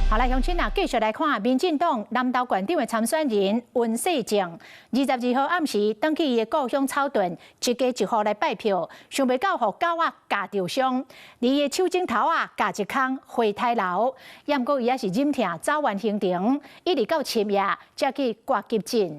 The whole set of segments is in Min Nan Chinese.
好來，鄉親啊，繼續來看民進黨南投縣長的參選人溫世正，22號暗時轉去伊的故鄉草屯，一家一戶來拜票，想袂到予狗仔咬著傷，佇伊的手指頭仔咬一空血刣流，毋過伊猶是忍疼走完行程，一直到深夜才去掛急診。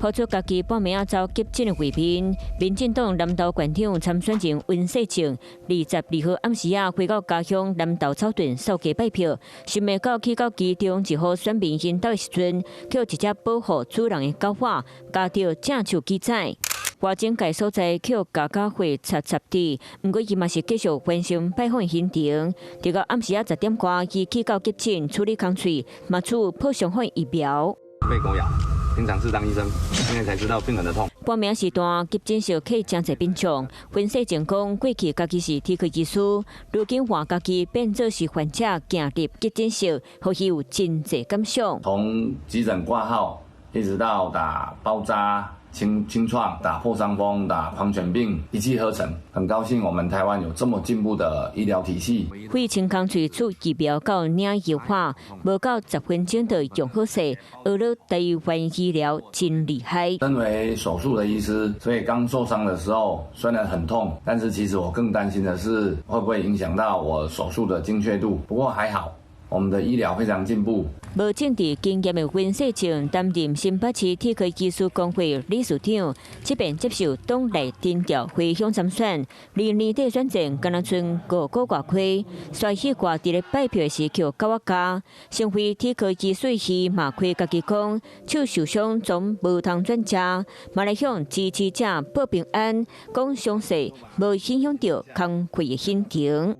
拋出家己半暝仔走急診的畫面，民進黨南投縣長參選人溫世正，22號暗時仔回到家鄉南投草屯掃街拜票，想袂到去到其中一戶選民𪜶兜的時陣，予一隻保護主人的狗仔咬著正手指仔。外整個所在予咬甲血插插滴，毋過伊嘛是繼續完成拜訪行程。直到暗時仔10點外，伊去到急診處理空喙，嘛注破傷風疫苗。被狗咬，平常是當醫生，現在才知道病人的痛。半暝時段，急診室客誠濟民眾。溫世正講，過去家己是體科醫師，如今換家己變做是患者，行入急診室，予伊有真濟感想。從急診掛號，一直到打包紮、清創、打破傷風、打狂犬病，一氣呵成。很高興我們台灣有這麼進步的醫療體系。費清空喙注疫苗到領藥化，無夠10分鐘就用好勢，學了台灣醫療真厲害。身為手術的醫師，所以剛受傷的時候雖然很痛，但是其實我更擔心的是會不會影響到我手術的精確度。不過還好，我們的醫療非常進步。無政治經驗的溫世正擔任新北市體科醫師公會理事長，這遍接受黨內徵調回鄉參選，離年底選戰敢若賰5個外虧，煞去掛佇咧拜票時予狗仔咬，身為體科醫師伊嘛開家己講，手受傷總無通轉職，嘛來向支持者報平安，講傷勢無影響著工課的行程。